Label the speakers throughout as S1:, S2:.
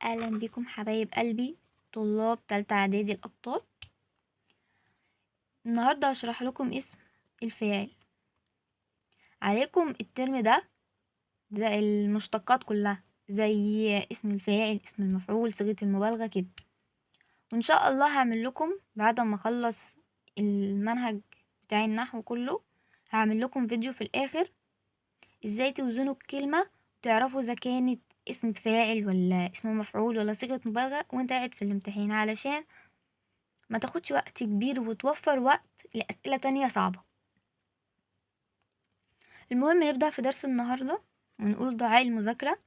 S1: اهلا بكم حبايب قلبي طلاب تالتة اعدادي الابطال. النهارده هشرح لكم اسم الفاعل. عليكم الترم ده المشتقات كلها، زي اسم الفاعل، اسم المفعول، صيغة المبالغة كده. وان شاء الله هعمل لكم بعد ما اخلص المنهج بتاع النحو كله، هعمل لكم فيديو في الاخر ازاي توزنوا الكلمة وتعرفوا اذا كانت اسم فاعل ولا اسم مفعول ولا صيغة مبالغة وانت قاعد في الامتحان، علشان ما تاخدش وقت كبير وتوفر وقت لأسئلة تانية صعبة. المهم نبدأ في درس النهاردة ونقول دعاء المذاكرة: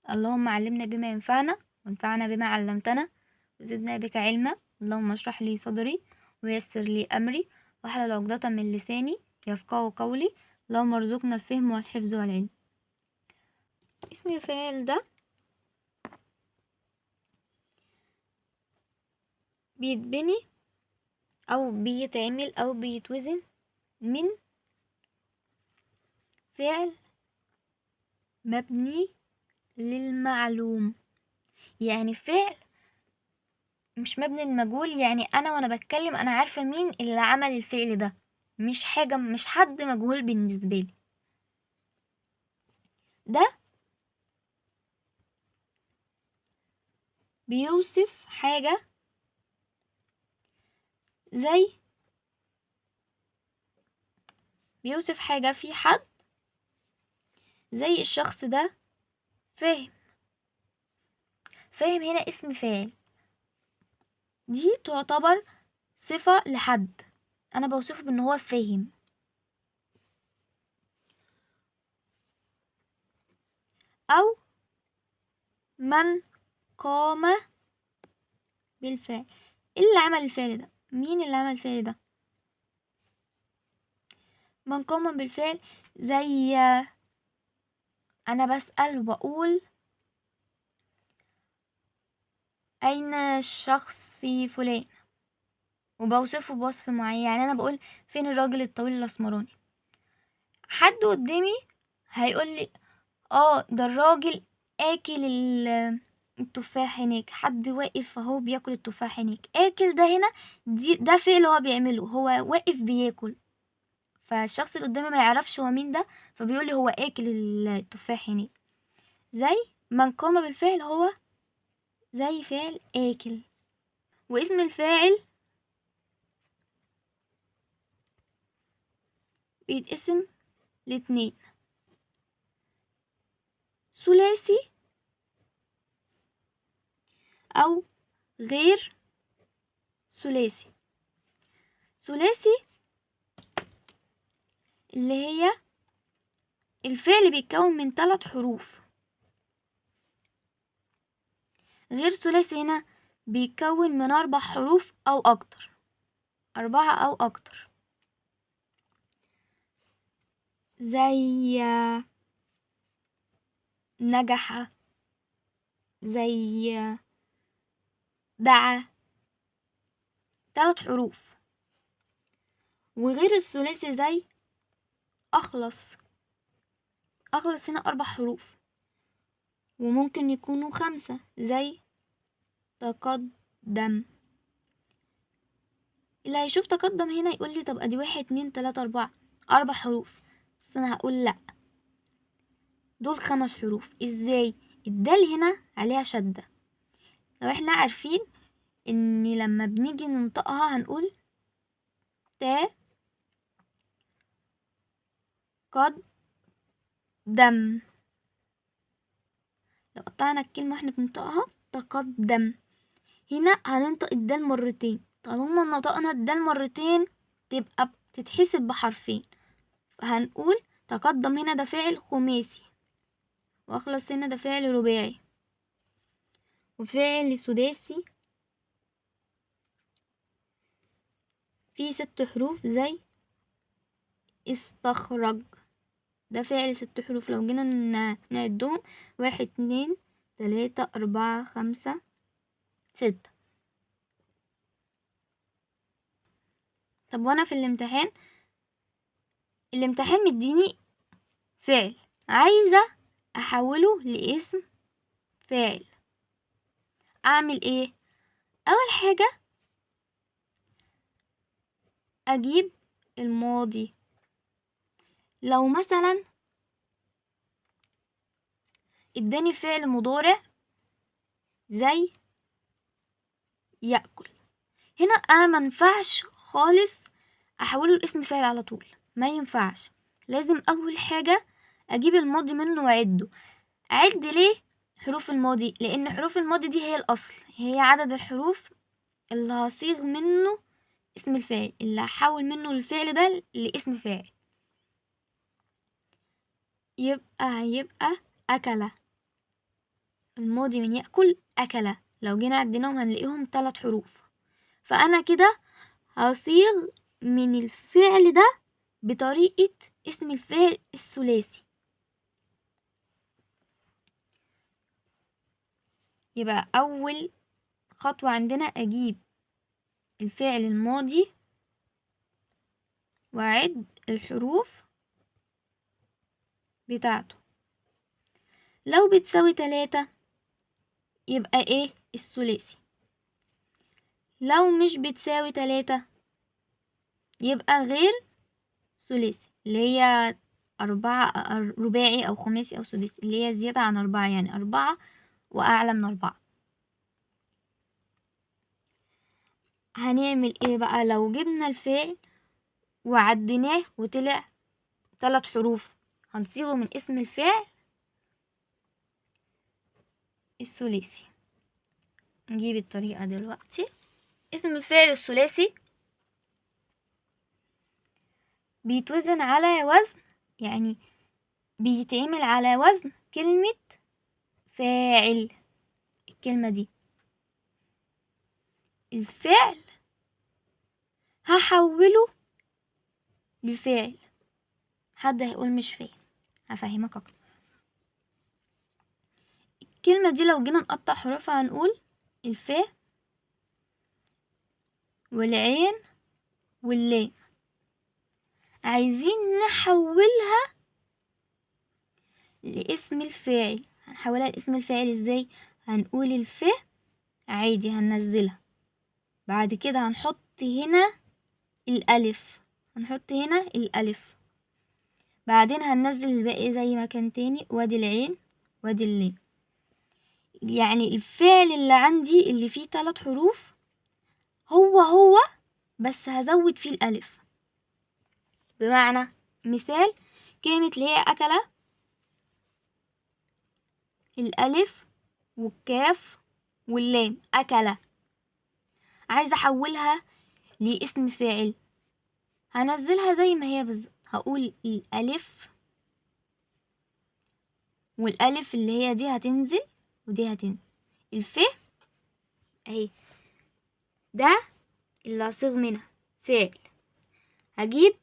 S1: اللهم علمنا بما ينفعنا، وانفعنا بما علمتنا، وزدنا بك علما. اللهم اشرح لي صدري ويسر لي أمري، واحلل عقدة من لساني يفقهوا قولي. اللهم ارزقنا الفهم والحفظ والعلم. اسم الفاعل ده بيتبني او بيتعمل او بيتوزن من فعل مبني للمعلوم، يعني فعل مش مبني للمجهول، يعني انا وانا بتكلم انا عارفة مين اللي عمل الفعل ده، مش حاجة، مش حد مجهول بالنسبة لي. ده بيوصف حاجة زي بيوصف حاجة في حد، زي الشخص ده فاهم. فاهم هنا اسم فاعل، دي تعتبر صفة لحد انا بوصفه بان هو فاهم. او من قام بالفعل، اللي عمل الفعل ده، مين اللي عمل الفعل ده؟ من قام بالفعل، زي انا بسأل وبقول اين الشخص فلان، وبوصفه بوصف معين، يعني انا بقول فين الراجل الطويل الاسمراني. حد قدامي هيقول لي ده الراجل اكل التفاح هناك، حد واقف اهو بياكل التفاح هناك. اكل ده هنا ده فعل هو بيعمله، هو واقف بياكل، فالشخص اللي قدامي ما يعرفش هو مين ده، فبيقول لي هو اكل التفاح هناك. زي من قام بالفعل هو زي فعل اكل. واسم الفاعل بيتقسم لاتنين، ثلاثي او غير ثلاثي. ثلاثي اللي هي الفعل بيتكون من 3 حروف، غير ثلاثي هنا بيتكون من 4 حروف او اكتر، 4 او اكتر، زي نجح، زي دعا، 3 حروف. وغير الثلاثي زي أخلص، أخلص هنا 4 حروف، وممكن يكونوا 5 زي تقدم. اللي هيشوف تقدم هنا يقول لي طب ادي 1 2 3 4، 4 حروف، بس انا هقول لا، دول 5 حروف. ازاي؟ الدال هنا عليها شدة، لو احنا عارفين ان لما بنيجي ننطقها هنقول تا قد دم، لو قطعنا الكلمة واحنا بننطقها تقدم، هنا هننطق الدال مرتين، طالما نطقنا الدال مرتين تبقى بتتحسب بحرفين، فهنقول تقدم هنا ده فعل خماسي، واخلص هنا ده فعل رباعي، وفعل سداسي فيه 6 حروف زي استخرج، ده فعل 6 حروف، لو جينا نعدهم 1 2 3 4 5 6. طب وانا في الامتحان، الامتحان مديني فعل عايزة احوله لاسم فاعل، اعمل ايه؟ اول حاجة اجيب الماضي. لو مثلا اداني فعل مضارع زي يأكل، هنا انا منفعش خالص احوله لاسم فاعل على طول، ما ينفعش. لازم اول حاجة اجيب الماضي منه واعده. اعد ليه حروف الماضي؟ لان حروف الماضي دي هي الاصل، هي عدد الحروف اللي هصيغ منه اسم الفاعل، اللي هحول منه الفعل ده لاسم فاعل. يبقى هيبقى أكل، الماضي من يأكل أكل. لو جينا عديناهم هنلاقيهم 3 حروف. فأنا كده هصيغ من الفعل ده بطريقة اسم الفاعل الثلاثي. يبقى أول خطوة عندنا أجيب الفعل الماضي وأعد الحروف بتاعته. لو بتساوي 3 يبقى ايه؟ الثلاثي. لو مش بتساوي 3 يبقى غير ثلاثي، اللي هي 4 رباعي أو خماسي أو سداسي، اللي هي زيادة عن 4، يعني 4 وأعلى من 4. هنعمل ايه بقى لو جبنا الفعل وعديناه وطلع 3 حروف؟ هنصيغه من اسم الفعل الثلاثي. نجيب الطريقة دلوقتي. اسم الفعل الثلاثي بيتوزن على وزن، يعني بيتعمل على وزن كلمة فاعل. الكلمة دي الفعل هحوله لفاعل. حد هيقول مش فاهم، هفهمك اكتر. الكلمة دي لو جينا نقطع حروفها هنقول الفاء والعين واللام. عايزين نحولها لاسم الفاعل. هنحولها لاسم الفاعل ازاي؟ هنقول الفاء عادي هننزلها، بعد كده هنحط هنا الالف، هنحط هنا الالف، بعدين هننزل الباقي زي ما كان تاني، وادي العين وادي اللام. يعني الفعل اللي عندي اللي فيه 3 حروف هو هو، بس هزود فيه الالف. بمعنى مثال كلمة اللي هي أكلة، الألف والكاف واللام، أكلة. عايزة أحولها لاسم فاعل، هنزلها زي ما هي بالظبط. هقول الألف والألف اللي هي دي هتنزل ودي هتنزل، الف اهي ده اللي هصيغ منها فاعل. هجيب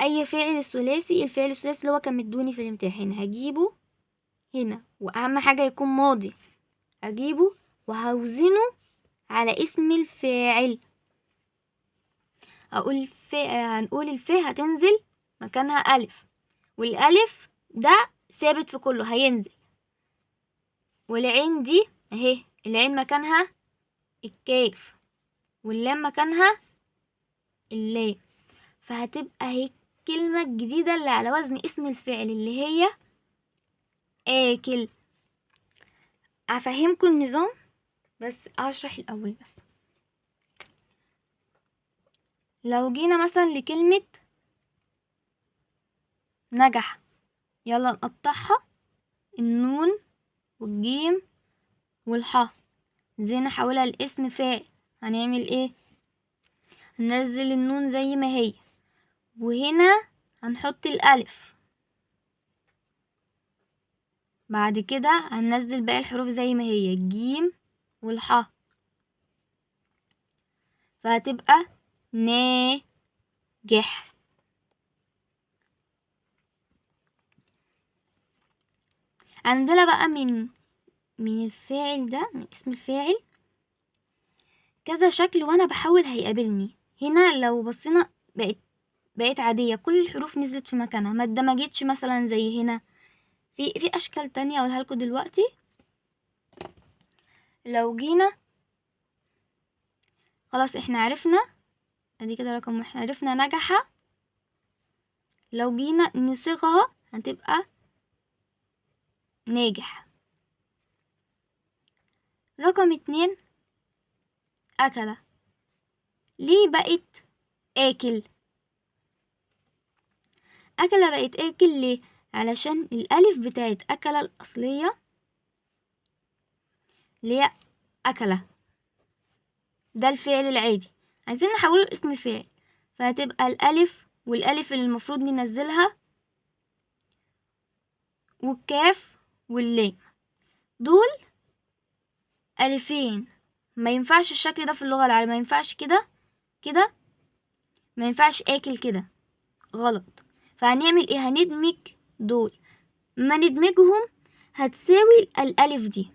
S1: اي فعل ثلاثي، الفعل الثلاثي اللي هو كان مدوني في الامتحان هجيبه هنا، واهم حاجة يكون ماضي. هجيبه وهوزنه على اسم الفاعل. هقول هنقول الف هتنزل مكانها ألف، والألف ده ثابت في كله هينزل، والعين دي اهي العين مكانها الكاف واللام مكانها اللام، فهتبقى اهي الكلمة الجديدة اللي على وزن اسم الفعل اللي هي آكل. هفهمكم النظام بس هشرح الأول. بس لو جينا مثلا لكلمة نجح، يلا نقطعها، النون والجيم والحاء، ازاي نحولها لاسم فاعل؟ هنعمل ايه؟ هننزل النون زي ما هي، وهنا هنحط الألف، بعد كده هننزل باقي الحروف زي ما هي، الجيم والحاء، فهتبقى ناجح. عندنا بقى من الفاعل ده، من اسم الفاعل كذا شكل، وانا بحاول هيقابلني. هنا لو بصينا بقت عادية، كل الحروف نزلت في مكانها، ما اتدمجتش مثلا زي هنا. في اشكال تانية اقولها لكم دلوقتي. لو جينا خلاص احنا عرفنا، ادي كده رقم 1، عرفنا نجح. لو جينا نصيغها هتبقى ناجح. رقم 2 أكلة، ليه بقت آكل؟ أكلة بقت آكل ليه؟ علشان الألف بتاعت أكلة الأصلية اللي هي أكلة، ده الفعل العادي، عايزين نحوله لاسم فاعل، فهتبقى الألف والألف اللي المفروض ننزلها والكاف واللام، دول ألفين. ما ينفعش الشكل ده في اللغة العربية، ما ينفعش كده كده، ما ينفعش آكل كده، غلط. فهنعمل ايه؟ هندمج دول، ما ندمجهم هتساوي الألف دي،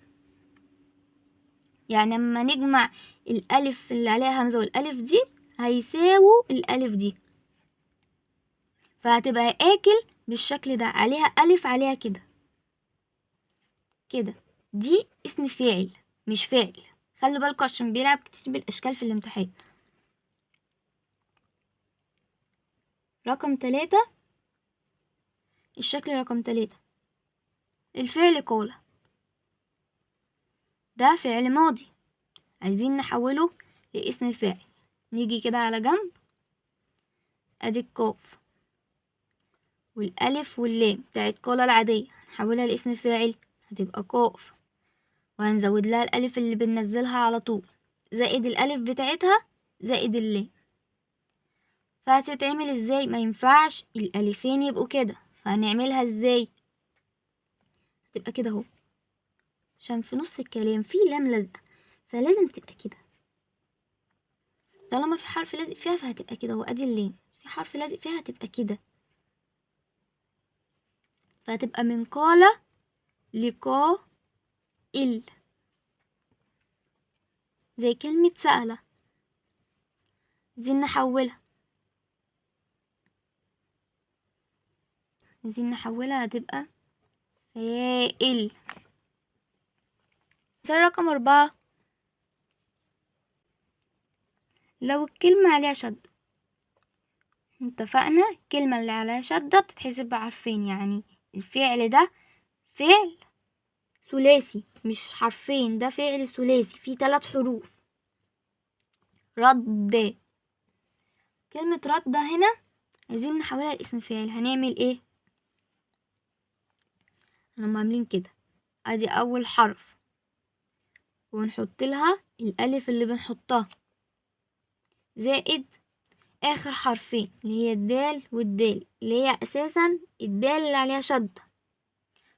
S1: يعني اما نجمع الألف اللي عليها همزة والألف دي هيساووا الألف دي، فهتبقى آكل بالشكل ده، عليها ألف عليها كده كده، دي اسم فاعل مش فعل. خلوا بالكم عشان بيلعب كتير بالأشكال في الامتحان. رقم 3، الشكل رقم 3 الفعل قال، ده فعل ماضي عايزين نحوله لاسم فاعل. نيجي كده على جنب، ادي القاف والالف واللام بتاعت قال العادية، هنحولها لاسم فاعل هتبقى قاف، وهنزود لها الالف اللي بننزلها على طول زائد الالف بتاعتها زائد اللام. فهتتعمل ازاي؟ ما ينفعش الالفين يبقوا كده، فهنعملها ازاي؟ هتبقى كده اهو، عشان في نص الكلام في لام لازقه فلازم تبقى كده، طالما في حرف لازق فيها فهتبقى كده اهو، ادي اللام في حرف لازق فيها هتبقى كده، فهتبقى من قال لقائل، زي كلمة سألة. عايزين نحولها، عايزين نحولها هتبقى سائل. مثال رقم 4، لو الكلمة عليها شدة، اتفقنا الكلمة اللي عليها شدة بتتحسب بحرفين، يعني الفعل ده فعل ثلاثي مش حرفين، ده فعل ثلاثي فيه 3 حروف. رد، كلمة رد هنا عايزين نحولها لاسم فاعل، هنعمل ايه؟ هنقوم عاملين كده، ادي اول حرف ونحط لها الالف اللي بنحطها زائد اخر حرفين اللي هي الدال والدال، اللي هي اساسا الدال اللي عليها شدة،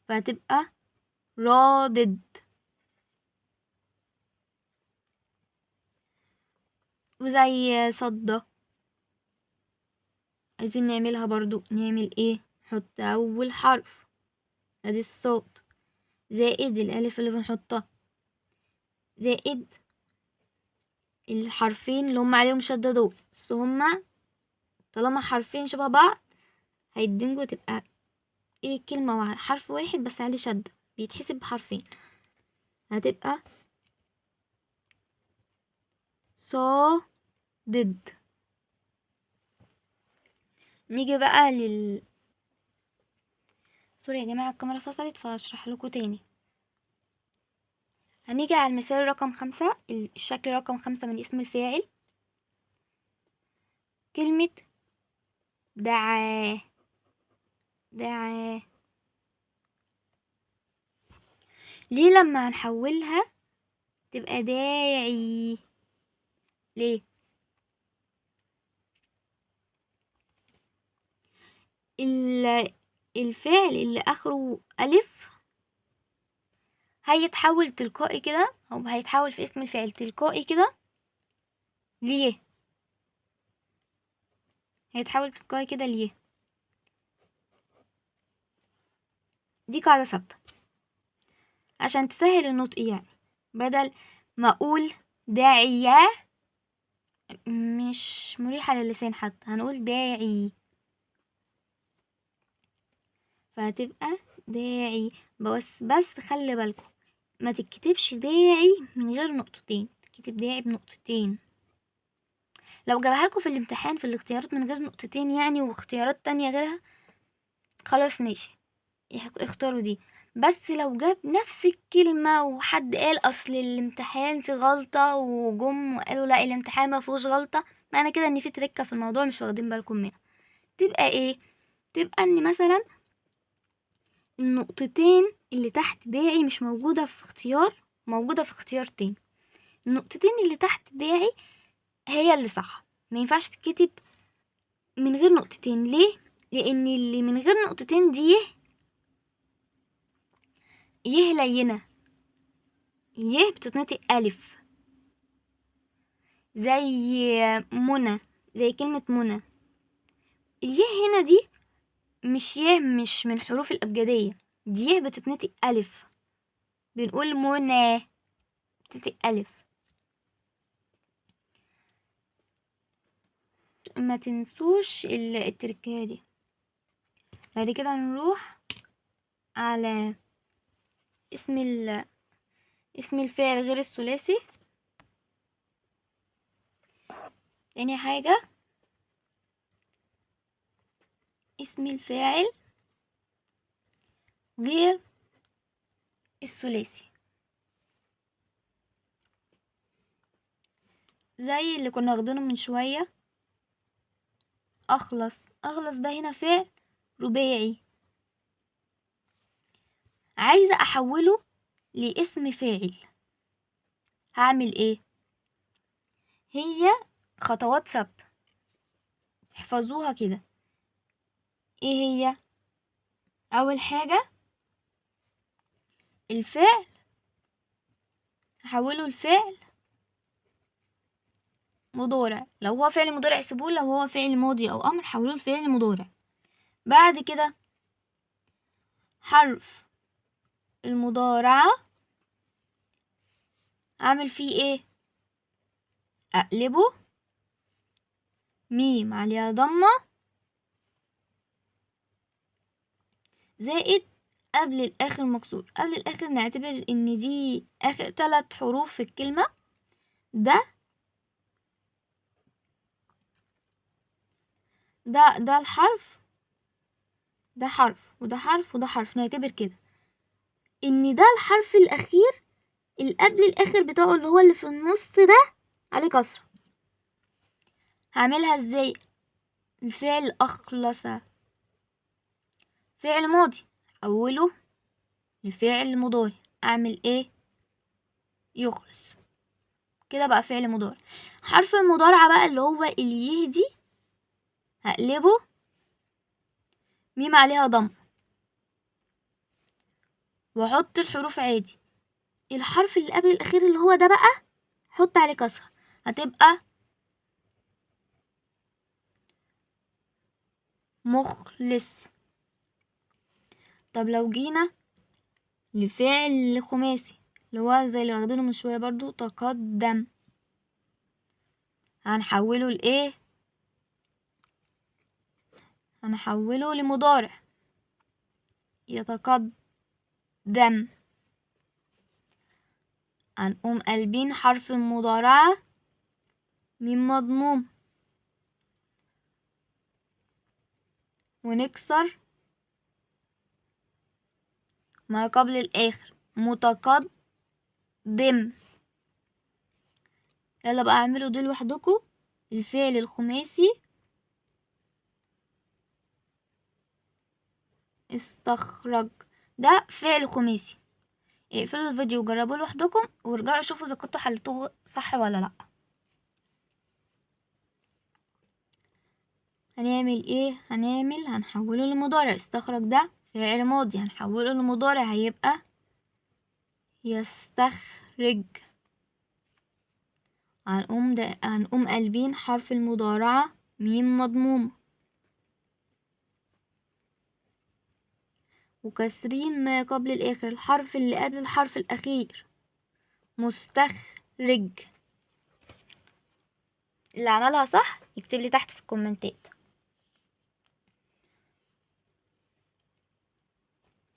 S1: فهتبقى رادد. وزي صدى عايزين نعملها برضو، نعمل ايه؟ نحط اول حرف ادي الصوت زائد الالف اللي بنحطها زائد الحرفين اللي هم عليهم شدة دول، بس هما طالما حرفين شبه بعض هيدمجوا تبقى ايه؟ كلمة واحدة، حرف واحد بس عليه شدة بيتحسب بحرفين، هتبقى صادد. نيجي بقى سوري يا جماعة الكاميرا فصلت فهشرح لكم تاني. هنيجي على المثال رقم 5، الشكل رقم 5 من اسم الفاعل، كلمة دعا. دعا ليه لما هنحولها تبقى داعي؟ ليه؟ الفعل اللي اخره الف هيتحول تلقائي كده، او هيتحول في اسم الفاعل تلقائي كده. ليه هيتحول تلقائي كده؟ ليه؟ دي قاعدة ثابتة عشان تسهل النطق، يعني بدل ما اقول داعية مش مريحة للسان حتى، هنقول داعي، فهتبقى داعي. بس خلي بالكم ما تتكتبش داعي من غير نقطتين، تتكتب داعي بنقطتين. لو جابها لكم في الامتحان في الاختيارات من غير نقطتين يعني واختيارات تانية غيرها، خلاص ماشي اختاروا دي. بس لو جاب نفس الكلمة وحد قال اصل الامتحان في غلطة وجم وقالوا لا الامتحان ما فيهوش غلطة، معنى كده ان في تركة في الموضوع مش واخدين بالكم منها. تبقى ايه؟ تبقى ان مثلا النقطتين اللي تحت داعي مش موجودة في اختيار، موجودة في اختيار تاني. النقطتين اللي تحت داعي هي اللي صح، ما ينفعش تتكتب من غير نقطتين. ليه؟ لان اللي من غير نقطتين دي يه لينة، يه بتتنطق ألف، زي منى، زي كلمة منى. اليه هنا دي مش يه، مش من حروف الأبجدية، دي يه بتتنطق ألف، بنقول منى بتتنطق ألف. ما تنسوش التركية دي. بعد كده نروح على اسم الفاعل غير الثلاثي. تاني حاجة اسم الفاعل غير الثلاثي، زي اللي كنا واخدينه من شوية. أخلص، أخلص ده هنا فعل رباعي، عايزة أحوله لاسم فاعل. هعمل ايه؟ هي خطوات ثابتة احفظوها كده. ايه هي؟ اول حاجة الفعل هحوله لفعل مضارع، لو هو فعل مضارع سيبوه، لو هو فعل ماضي او امر حولوه لفعل مضارع. بعد كده حرف المضارعة اعمل فيه ايه؟ اقلبه ميم عليها ضمة زائد قبل الاخر مكسور. قبل الاخر نعتبر ان دي اخر 3 حروف في الكلمة. ده ده ده الحرف، ده حرف وده حرف وده حرف، نعتبر كده ان ده الحرف الاخير اللي قبل الاخر بتاعه اللي هو اللي في النص ده عليه كسرة. هعملها ازاي؟ الفعل اخلص فعل ماضي حوله لفعل مضارع، اعمل ايه؟ يخلص كده بقى فعل مضارع. حرف المضارعة بقى اللي هو اليه دي هقلبه ميم عليها ضم واحط الحروف عادي. الحرف اللي قبل الاخير اللي هو ده بقى حط عليه كسرة، هتبقى مخلص. طب لو جينا لفعل خماسي اللي هو زي اللي واخدينه من شوية برضو تقدم، هنحوله لايه؟ هنحوله لمضارع يتقدم. هنقوم قلبين حرف المضارعة ميم مضموم ونكسر ما قبل الآخر متقدم. يلا بقى اعملوا دول لوحدكم. الفعل الخماسي استخرج، ده فعل خماسي. اقفلوا الفيديو وجربوه لوحدكم وارجعوا شوفوا اذا كنتوا حلتوه صح ولا لا. هنعمل ايه؟ هنحوله لمضارع. استخرج ده فعل ماضي هنحوله لمضارع، هيبقى يستخرج. هنقوم قلبين حرف المضارعة ميم مضمومة وكسرين ما قبل الآخر، الحرف اللي قبل الحرف الأخير مستخرج. اللي عملها صح يكتب لي تحت في الكومنتات.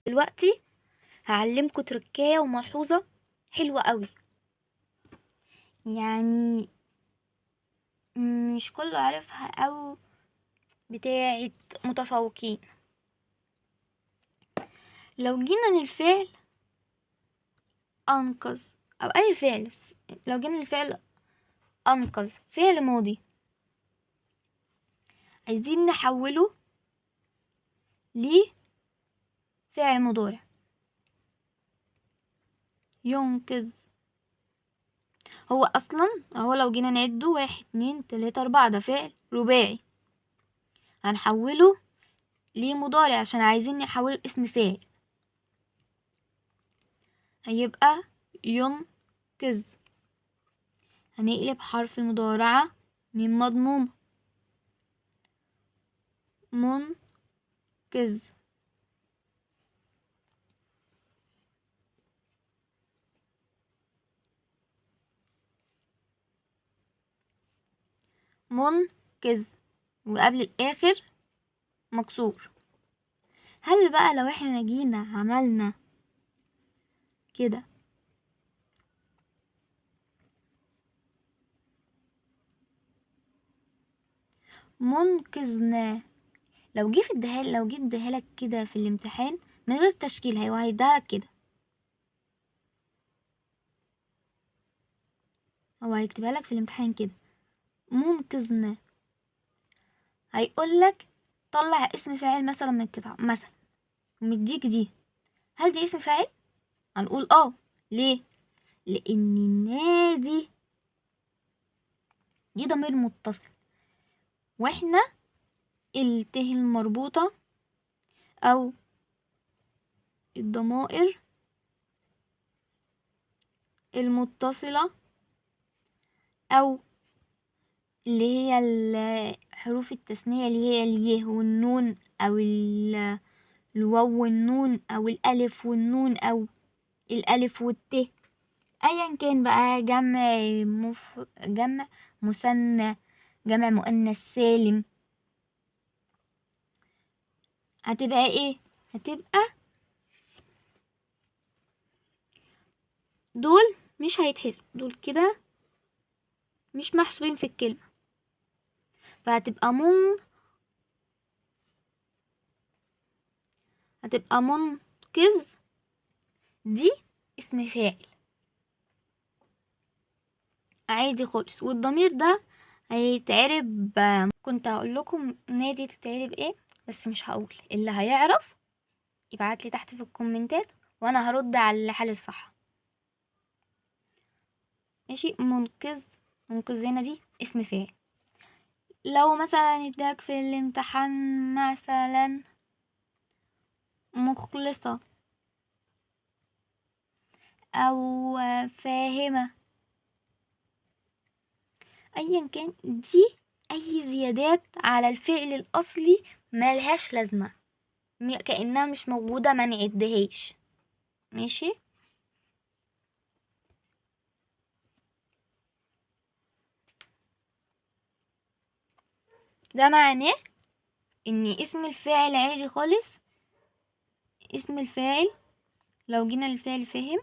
S1: دلوقتي هعلمكم تركايه وملحوظة حلوة قوي، يعني مش كله عارفها او بتاعت متفوقين. لو جينا للفعل انقذ او اي فعل، لو جينا للفعل انقذ فعل ماضي، عايزين نحوله لفعل مضارع ينقذ. هو اصلا اهو لو جينا نعده 1 2 3 4، ده فعل رباعي، هنحوله لمضارع عشان عايزين نحوله لاسم فاعل، هيبقى ينقذ. هنقلب حرف المضارعة من مضموم منقذ. منقذ وقبل الآخر مكسور. هل بقى لو احنا جينا عملنا كده منقذنا، لو جه في الدهال، لو جه اديها لك كده في الامتحان من غير تشكيل، هو هيديها لك كده، هو هيكتبها لك في الامتحان كده منقذنا، هيقول لك طلع اسم فاعل مثلا من القطعة مثلا، ومديك دي، هل دي اسم فاعل؟ هنقول اه. ليه؟ لان النادي دي ضمير متصل، واحنا الته المربوطة او الضمائر المتصلة او اللي هي حروف التثنية اللي هي اليه والنون او الواو والنون او الالف والنون او الالف والت، ايا كان بقى، جمع جمع مثنى، جمع مؤنث سالم، هتبقى ايه؟ هتبقى دول مش هيتحسبوا، دول كده مش محسوبين في الكلمة، فهتبقى هتبقى منقذ، دي اسم فاعل عادي خالص. والضمير ده هيتعرب، كنت هقول لكم نادي تتعرب ايه بس مش هقول، اللي هيعرف يبعت لي تحت في الكومنتات وانا هرد على اللي حل الصح. ماشي. منقذ، منقذ هنا دي اسم فاعل. لو مثلا اداك في الامتحان مثلا مخلصة او فاهمة، ايا كان، دي اي زيادات على الفعل الاصلي ملهاش لازمة، كأنها مش موجودة، ما نعدهاش. ماشي. ده معناه ان اسم الفاعل عادي خالص، اسم الفاعل لو جينا للفعل فاهم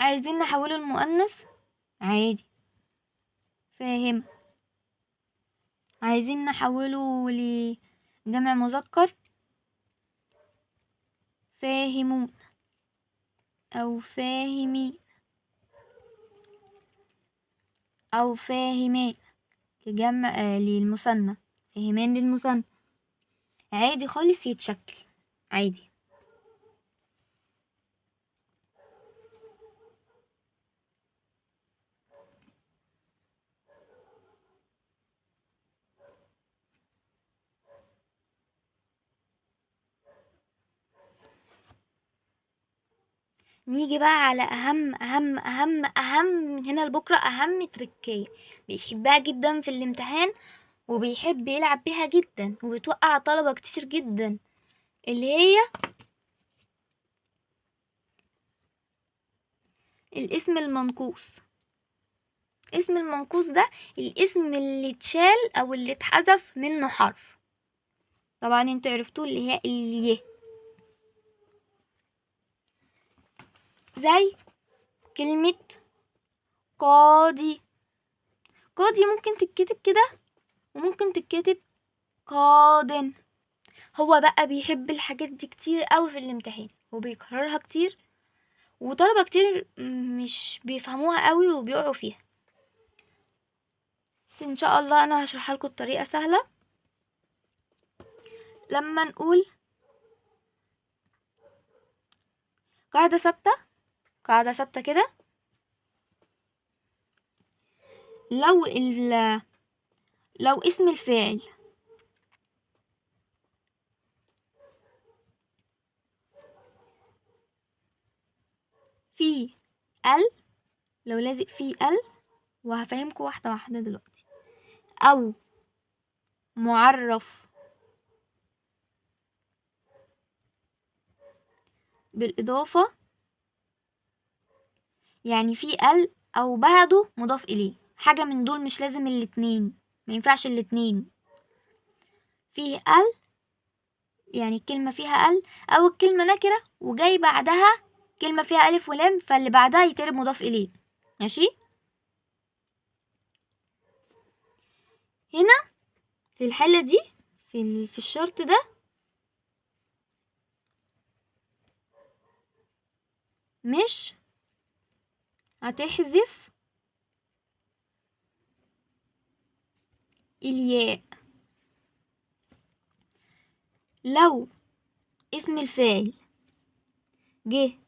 S1: عايزين نحوله لمؤنث عادي فاهم، عايزين نحوله لجمع مذكر فاهمون او فاهمين او فاهمان لجمع للمثنى، فاهمان للمثنى، عادي خالص يتشكل عادي. نيجي بقى على اهم اهم اهم اهم من هنا لبكره، اهم تركية بيحبها جدا في الامتحان وبيحب يلعب بيها جدا وبتوقع طلبة كتير جدا، اللي هي الاسم المنقوص. اسم المنقوص ده الاسم اللي اتشال او اللي اتحذف منه حرف، طبعا انتوا عرفتوه اللي هي اليه. زي كلمة قاضي. قاضي ممكن تتكتب كده وممكن تتكتب قاض. هو بقى بيحب الحاجات دي كتير قوي في الامتحان وبيكررها كتير، وطلبة كتير مش بيفهموها قوي وبيقعوا فيها، بس ان شاء الله انا هشرحها لكم بطريقة سهلة. لما نقول قاعدة ثابتة، قاعدة ثابتة كده، لو اسم الفاعل في ال، لو لازق في ال، وهفهمكم واحدة واحدة دلوقتي، أو معرف بالإضافة، يعني في ال أو بعده مضاف إليه، حاجة من دول، مش لازم الاتنين، ما ينفعش الاتنين. فيه ال يعني الكلمة فيها ال، أو الكلمة نكرة وجاي بعدها كلمة فيها ألف ولام، فاللي بعدها يتقلب مضاف إليه. ماشي، هنا في الحالة دي في الشرط ده مش هتحذف الياء. لو اسم الفاعل جه،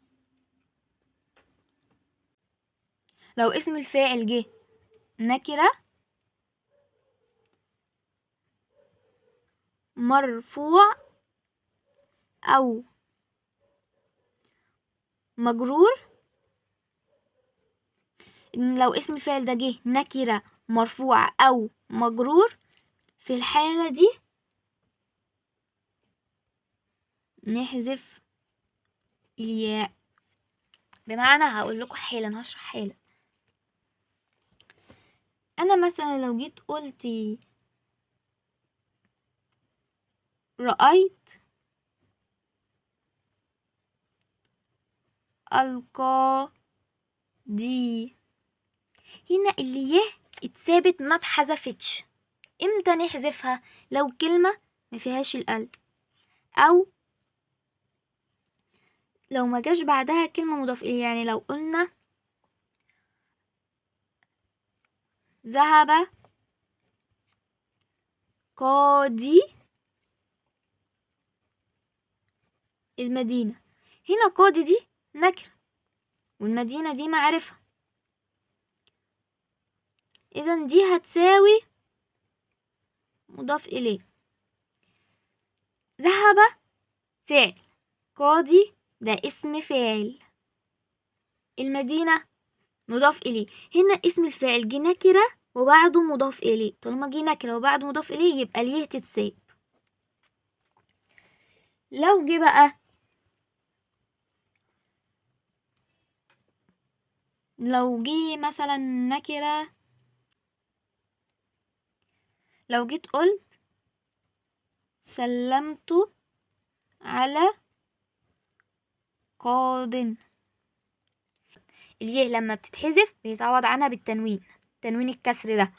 S1: لو اسم الفاعل جه نكرة مرفوع أو مجرور، لو اسم الفاعل ده جه نكرة مرفوع أو مجرور، في الحالة دي نحذف الياء. بمعنى هقول لكم حالا، هشرح حالا. أنا مثلا لو جيت قلت رأيت القاضي، هنا اللي يه اتثابت ما اتحذفتش. امتى نحذفها؟ لو كلمة ما فيهاش القلب، او لو ما جاش بعدها كلمة مضاف اليه. يعني لو قلنا ذهب قاضي المدينة، هنا قاضي دي نكرة والمدينة دي معرفة، إذن دي هتساوي مضاف إليه. ذهب فعل، قاضي ده اسم فاعل، المدينة مضاف إليه. هنا اسم الفاعل جه نكرة وبعده مضاف إليه، طالما جه نكرة وبعده مضاف إليه يبقى ليه تتساب. لو جه بقى، لو جه مثلا نكرة، لو جيت قلت سلمت على قاض، اليه لما بتتحذف بيتعوض عنها بالتنوين، تنوين الكسر ده.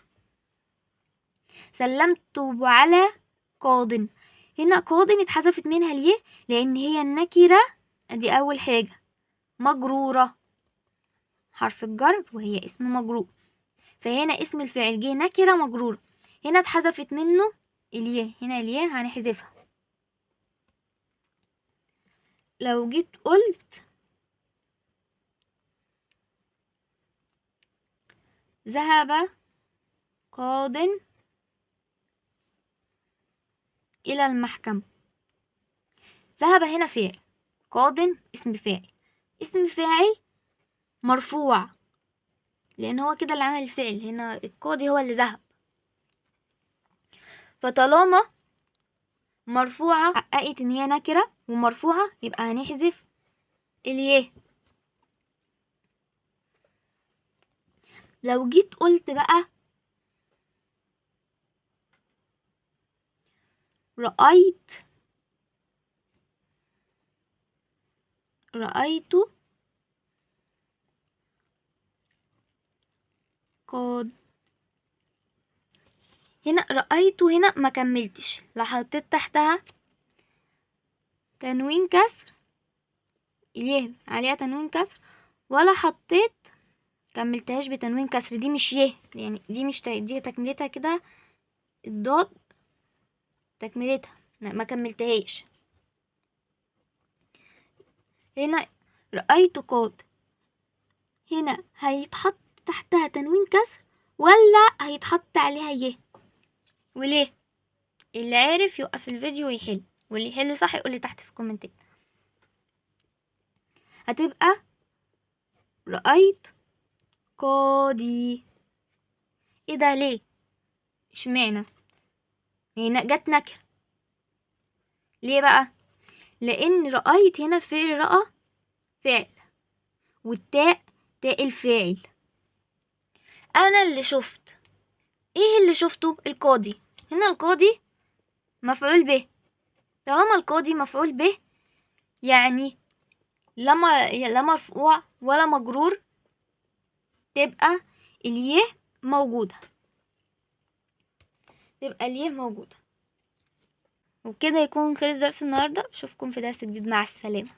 S1: سلمت على قاض، هنا قاض اتحذفت منها اليه لان هي النكرة دي اول حاجة مجرورة، حرف الجر وهي اسم مجرور، فهنا اسم الفاعل جه نكرة مجرورة، هنا اتحذفت منه الياء، هنا الياء هنحذفها. لو جيت قلت ذهب قاض إلى المحكمة، ذهب هنا فعل، قاض اسم فاعل، اسم فاعل مرفوع لأن هو كده اللي عمل الفعل، هنا القاضي هو اللي ذهب، فطالما مرفوعة حققت إن هي نكرة ومرفوعة يبقى هنحذف الياء. لو جيت قلت بقى رأيت، رأيت قاد. هنا رأيت، هنا ما كملتش، لا حطيت تحتها تنوين كسر يه عليها تنوين كسر، ولا حطيت كملتهاش بتنوين كسر. دي مش يه، يعني دي مش دي تكملتها كده الضاد تكملتها، لا ما كملتهاش. هنا رأيت قاد، هنا هيتحط تحتها تنوين كسر ولا هيتحط عليها يه؟ وليه؟ اللي عارف يوقف الفيديو ويحل، واللي يحل صح يقول لي تحت في الكومنتات. هتبقى رأيت قاضي. ايه ده ليه؟ اشمعنى هنا جت نكرة؟ ليه بقى؟ لان رأيت هنا فعل رأى فعل، والتاء تاء الفاعل. انا اللي شفت، ايه اللي شفته؟ القاضي. هنا القاضي مفعول به، طالما القاضي مفعول به يعني لا مرفوع ولا مجرور، تبقى اليه موجودة، تبقى اليه موجودة. وبكده يكون خلص درس النهاردة. اشوفكم في درس جديد، مع السلامة.